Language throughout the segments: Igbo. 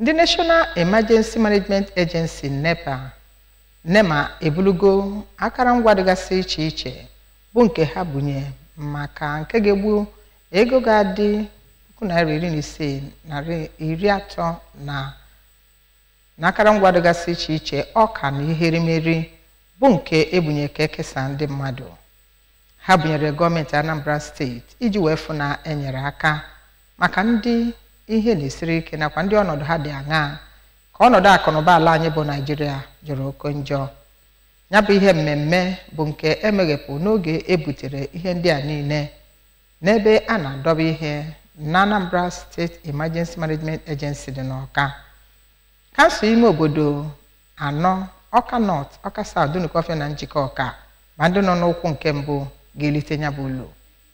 Ndị National Emergency Management Agency NEPA NEMA ebulugo akụrụngwa dịgasị iche iche bụ nke ha bunye maka nke ga-egbu ego ga-adị ₦16,300 na akụrụngwa dịgasị iche iche ọka na ihe erimeri bụ nke ebunye ka ekesa ndị mmadụ. Ha bunyere gọọmenti Anambra steeti iji wee fụ na enyere aka maka ndị ihe na-esiri ike nakwa ndị ọnọdụ ha dị aṅaa ka ọnọdụ akụnụba ala anyị bụ Naịjirịa jọrọ oke njọ. Ya bụ ihe mmemme bụ nke emeghepụ n'oge ebutere ihe ndị a niile n'ebe a na-adọba ihe na Anambra State Emergency Management Agency dị n'Awka. Kansụl ime obodo anọ Awka North, Awka South, Dunukọfịa na Njikọ Ọka ma ndị nọ n'ụkwụ nke mbụ ga-elite ya bụ ụlọ.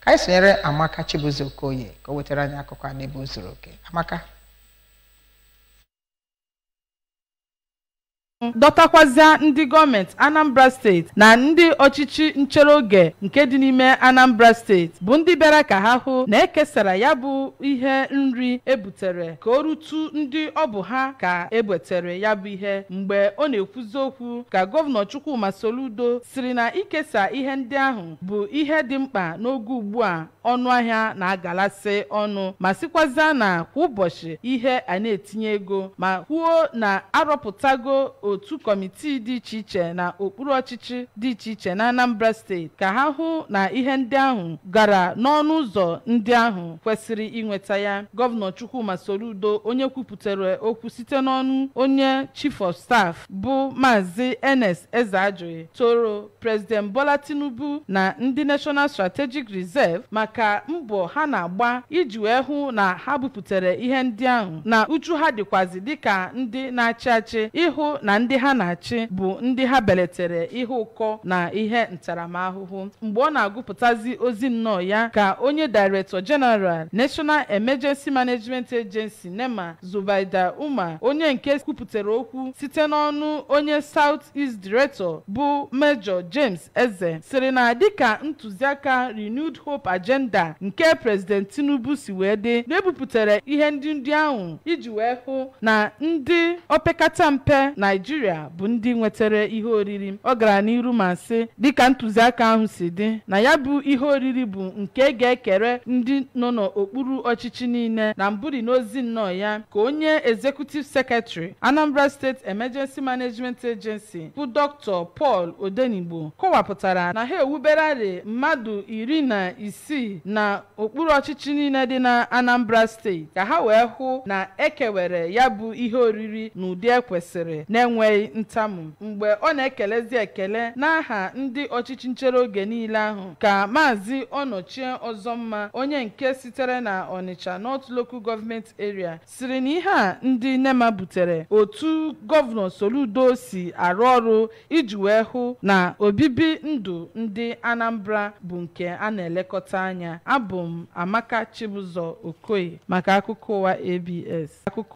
Ka anyị sonyere Amaka Chibuzo Okoye ka o wetara anyị akụkọ a n'ebe o zuru oke. Amaka. Dọtakwazịa ndị gọọmenti Anambra steeti na ndị ọchịchị nchere oge nke dị n'ime Anambra steeti bụ ndị bịara ka ha hụ na ekesara ya bụ ihe nri ebutere ka o rutu ndị ọ bụ ha ka egbetere ya bụ ihe. Mgbe ọ na-ekwuzi okwu ka gọvanọ Chukwuma Soludo siri na ikesa ihe ndị ahụ bụ ihe dị mkpa n'oge ugbu a ọnụ ahịa na-agalasị ọnụ, ma sịkwazịa na kwa ụbọchị ihe a na-etinye ego, ma kwuo na arọpụtago otu kọmitii dị iche iche na okpuru ọchịchị dị iche iche na Anambra steeti ka ha hụ na ihe ndị ahụ gara n'ọnụ ụzọ ndị ahụ kwesịrị inweta ya. Gọvanọ Chukwuma Soludo, onye kwupụtara okwu site n'ọnụ onye Chief of Staff bụ Maazị Ernest Ezeajughi, toro President Bola Tinubu na ndị National Strategic Reserve maka mbọ ha na-agba iji wee hụ na ha bupụtara ihe ndị ahụ, na uchu ha dịkwazị dịka ndị na-achị achị ịhụ na ndị ha na-achị bụ ndị ha beletere ihe ụkọ na ihe ntaramahụhụ. Mgbe ọ na-agụpụtazi ozi nnọọ ya ka onye Director General National Emergency Management Agency NEMA Zubaida Umar, onye nke kwupụtara okwu site n'ọnụ onye South East Director bụ Major James Eze, sịrị na dịka ntụziaka Renewed Hope Agenda nke President Tinubu si wee dị, na-ebupụtara ihe ndị ahụ iji wee hụ na ndị opekata mpe Naijiria bụ ndị nwetara ihe oriri. Ọ gara n'iru ma sị dịka ntụziaka ahụ si dị, na ya bụ ihe oriri bụ nke ga-ekere ndị nọ n'okpuru ọchịchị niile. Na mbụri n'ozi nnọọ ya ka onye Executive Secretary Anambra State Emergency Management Agency bụ Dr. Paul Odenigbo kọwapụtara na ha ewuberarị mmadụ 16 na okpuru ọchịchị niile dị na Anambra steeti ka ha wee hụ na ekewere ya bụ ihe oriri n'ụdị ekwesịrị na-enweghị ntamu. Mgbe ọ na-ekelezi ekele n'aha ndị ọchịchị nchere oge niile ahụ ka Maazị Ọnọchie Ọzọmma, onye nke sitere na Onitsha North Local Government Area, siri na ihe a ndị NEMA butere otu gọvanọ Soludo si arụ ọrụ iji wee hụ na obibi ndụ ndị Anambra bụ nke a na-elekọta anya. Abụ m Amaka Chibuzo Okoye maka akụkọ ụwa ABS. Akụkọ.